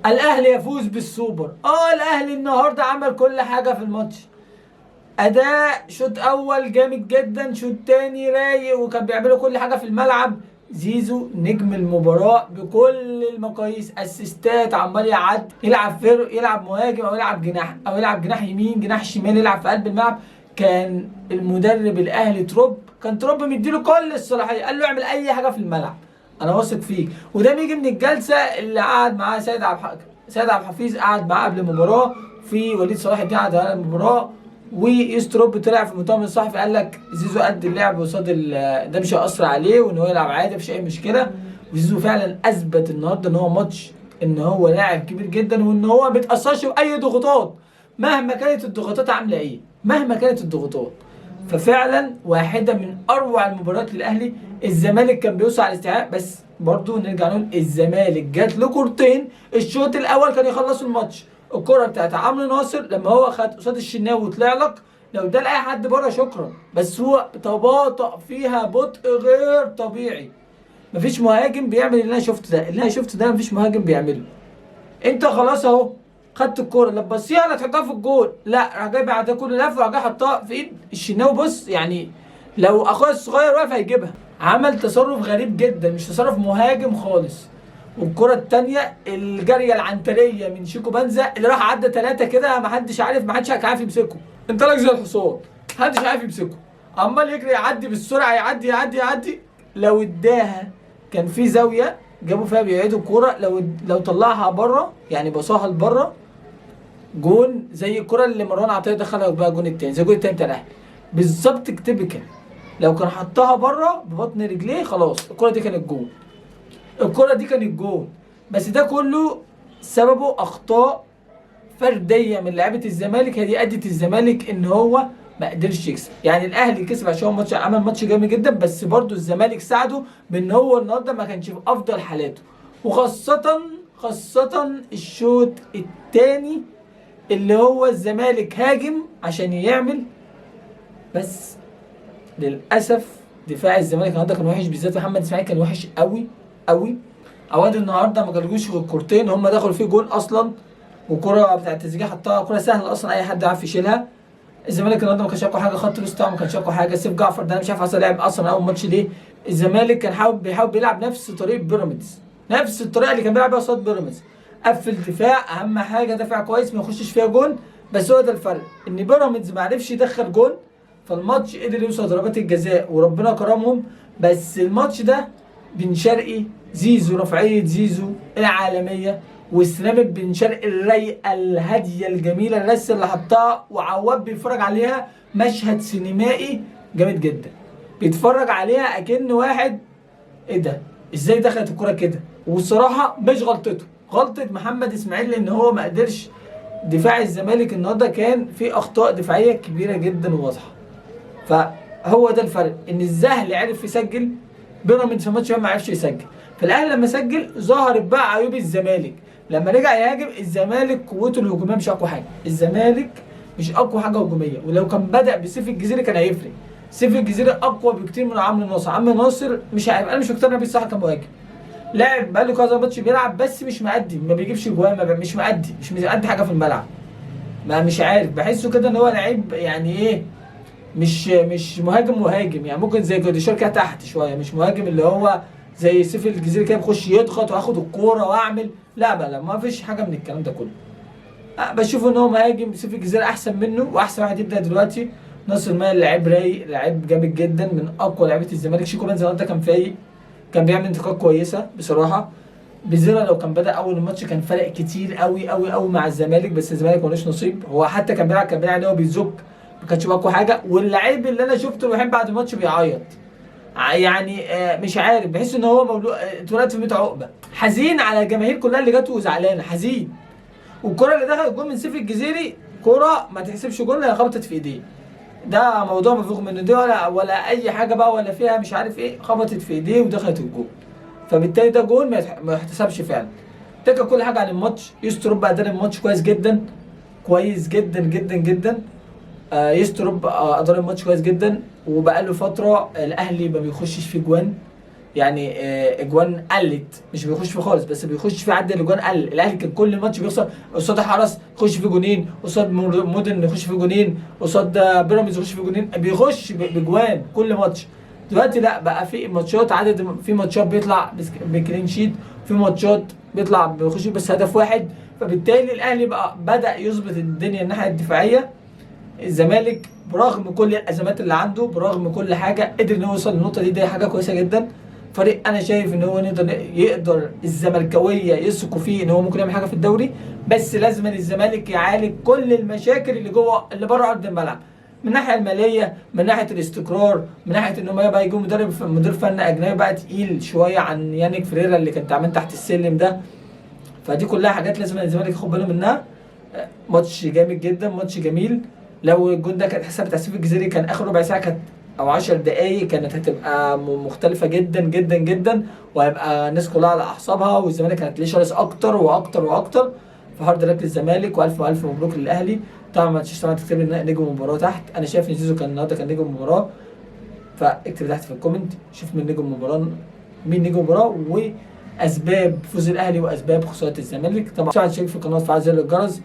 الاهلي يفوز بالسوبر. الاهلي النهارده عمل كل حاجة في الماتش. اداء شوط اول جامد جدا، شوط تاني رايق، وكان بيعملوا كل حاجة في الملعب. زيزو نجم المباراة بكل المقاييس، اسيستات، عمال يعد، يلعب فرق، يلعب مهاجم او يلعب جناح، او يلعب جناح يمين جناح شمال، يلعب في قلب الملعب. كان المدرب الاهلي تروب، كان تروب مديله كل الصلاحية، قال له اعمل اي حاجة في الملعب، انا واثق فيك. وده بيجي من الجلسة اللي قعد معاه سيد عبد الحفيظ، قعد معاه قبل المباراة، في وليد صلاح الدين قعد قبل المباراة، ويستروب طلع في المؤتمر الصحفي قال لك زيزو قد اللعب قصاد ده مش هيأثر عليه، وان هو يلعب عادي مفيش اي مشكلة. وزيزو فعلا اثبت النهارده ان هو ماتش، ان هو لاعب كبير جدا، وان هو ما بيتأثرش باي ضغوطات مهما كانت الضغوطات عامله ايه، مهما كانت الضغوطات. ففعلا واحدة من اروع المباريات للاهلي. الزمالك كان بيوصل على الاستيعاب، بس برضو نرجع نقول الزمالك جات له كورتين الشوط الاول كان يخلصوا الماتش. الكره بتاعت عمرو ناصر لما هو خد قصاد الشناوي وطلع لك، لو ده لاي حد بره شكرا، بس هو تباطأ فيها بطء غير طبيعي. مفيش مهاجم بيعمل اللي انا شفته ده، اللي انا شفته ده مفيش مهاجم بيعمله. انت خلاص اهو خدت الكورة، لا تبصيها لا تحطها في الجول، لا راح جاي بعد كل لفه وراح جاي حطها في ايد الشناوي. بص يعني لو اخويا الصغير واقف هيجيبها. عمل تصرف غريب جدا، مش تصرف مهاجم خالص. والكرة التانية الجارية العنترية من شيكو بنزا اللي راح عدى 3 كده، ما حدش عارف، ما حدش عارف يمسكه، انطلق زي الحصان، ما حدش عارف يمسكه، عمال يجري يعدي بالسرعة، يعدي يعدي يعدي. لو اداها كان في زاوية جابوا فيها بيعيدوا الكورة، لو طلعها بره يعني بصاها لبره جون، زي الكرة اللي مروان عطية دخلها بقى جون التاني، زي الجون التاني بتاع الاهلي بالظبط typical. لو كان حطها بره ببطن رجليه خلاص الكرة دي كانت جون، الكرة دي كانت جون. بس ده كله سببه اخطاء فردية من لعيبة الزمالك، هي دي ادت الزمالك ان هو ما قدرش يكسب. يعني الاهلي كسب عشان هو ماتش، عمل ماتش جامد جدا، بس برضو الزمالك ساعده بان هو النهارده ما كانش في افضل حالاته، وخاصة الشوط الثاني اللي هو الزمالك هاجم عشان يعمل، بس للاسف دفاع الزمالك النهارده كان وحش، بالذات محمد اسماعيل كان وحش قوي قوي. عواد النهارده ما جالوش غير كورتين هم دخلوا فيه جون اصلا، وكرة بتاعت تريزيجيه حطها كرة سهلة اصلا اي حد عارف يشيلها. الزمالك النهارده ما كانش اقوى حاجة، خط الوسط بتاعه ما كانش اقوى حاجة. سيف جعفر ده انا مش عارف اصلا لعب اصلا اول ماتش ليه. الزمالك كان بيحاول بيلعب نفس طريقه بيراميدز، نفس الطريقة اللي كان بيلعب بيها قصاد بيراميدز، قفل دفاع، اهم حاجة دافع كويس ما يخشش فيها جون. بس هو ده الفرق، ان بيراميدز ما عرفش يدخل جون، فالماتش قدر يوصل ضربات الجزاء وربنا كرمهم. بس الماتش ده بن شرقي، زيزو، رفعيه زيزو العالمية، واستلامة بن شرقي الرايقه الهادية الجميلة، الرسه اللي حطها وعواد بيتفرج عليها، مشهد سينمائي جامد جدا، بيتفرج عليها اكن واحد ايه ده، ازاي دخلت الكره كده. والصراحة مش غلطته، غلطه محمد اسماعيل، لان هو ما قدرش. دفاع الزمالك النهارده كان في اخطاء دفاعية كبيرة جدا وواضحة، فهو ده الفرق، ان الزهل عرف يسجل، بيراميدز في الماتش ما عرفش يسجل. فالاهلي لما سجل ظهرت بقى عيوب الزمالك، لما رجع يهاجم الزمالك قوته الهجومية مش اقوى حاجة، الزمالك مش اقوى حاجة هجومية، ولو كان بدا بسيف الجزيري كان هيفرق. سيف الجزيري اقوى بكتير من عمرو ناصر، عمرو ناصر مش عارف، انا مش مقتنع بيه الصراحة كمهاجم، لاعب بقاله كذا ماتش بيلعب بس مش مأدي، ما بيجيبش جوان، مش مأدي، مش مأدي حاجة في الملعب، ما مش عارف، بحسه كده ان هو لعيب يعني ايه، مش مهاجم مهاجم يعني، ممكن زي جراديشار كده تحت شوية، مش مهاجم اللي هو زي سيف الجزيري كده بخش يضغط واخد الكورة واعمل، لا بقى لا، ما فيش حاجة من الكلام ده كله. بشوف ان هو مهاجم، سيف الجزيري احسن منه واحسن واحد يبدا دلوقتي. ناصر ماهر لعيب رايق، لعيب جامد جدا، من اقوى لعيبة الزمالك. شيكو بنزا النهارده كان فايق، كان بيعمل انتقاد كويسة بصراحة. بزيرة لو كان بدا اول الماتش كان فرق كتير قوي قوي قوي مع الزمالك، بس الزمالك ملوش نصيب. هو حتى كان بيلعب، كان بيلعب ان هو بيزك، ما كانش اقوى حاجة. واللعيب اللي انا شفته الوحيد بعد الماتش بيعيط، يعني مش عارف، بحس ان هو مولود اتولد في بيت عقبه، حزين على الجماهير كلها اللي جت وزعلانه، حزين. والكره اللي دخلت جون من سيف الجزيري كره ما تحسبش جون لان خبطت في ايديه، ده موضوع مفروغ منه، دي ولا اي حاجة بقى ولا فيها مش عارف ايه، خبطت في ايديه ودخلت الجون، فبالتالي ده جون ما يحتسبش فعلا. تلك كل حاجة عن الماتش. يستروب ادار الماتش كويس جدا، كويس جدا جدا جدا. يستروب ادار الماتش كويس جدا، وبقى له فترة الاهلي ما بيخشش في جوان. يعني اجوان قلت، مش بيخش فيه خالص، بس بيخش في عدد الاجوان قل. الاهلي كان كل ماتش بيخسر قصاد الحرس يخش في جونين، قصاد مودن يخش في جونين، قصاد بيراميدز يخش في جونين، بيخش بجوان كل ماتش. دلوقتي لا، بقى في ماتشات عدد، في ماتشات بيطلع ب clean sheet، في ماتشات بيطلع بيخش بس هدف واحد. فبالتالي الاهلي بقى بدا يظبط الدنيا الناحية الدفاعية. الزمالك برغم كل الازمات اللي عنده، برغم كل حاجة، قدر انه يوصل للنقطة دي. دي حاجة كويسة جدا. فريق انا شايف ان هو يقدر الزملكاويه يثقوا فيه ان هو ممكن يعمل حاجة في الدوري، بس لازم الزمالك يعالج كل المشاكل اللي جوه اللي بره ارض الملعب، من الناحية المالية، من ناحية الاستقرار، من ناحية ان هم يبقى يجوا مدير فني اجنبي بقى تقيل شوية عن يانيك فريرا اللي كان تعبان تحت السلم ده. فدي كلها حاجات لازم الزمالك ياخد باله منها. ماتش جامد جدا، ماتش جميل. لو الجون ده كان حساب تحسيب الجزيري كان اخر ربع ساعة كانت او 10 دقايق كانت هتبقى مختلفة جدا جدا جدا، وهيبقى الناس كلها على اعصابها، والزمالك كانت ليه شرس اكتر واكتر واكتر. ف hard luck للزمالك، والف والف مبروك للاهلي. طبعا ما تنساش طبعا تكتب لي نجم المباراة تحت. انا شايف ان زيزو كان النهارده كان نجم المباراة، فاكتب تحت في ال comment شوف مين نجم المباراة، مين نجم المباراة واسباب فوز الاهلي واسباب خسارة الزمالك. طبعا تشترك في القناة وتفعل زر الجرس.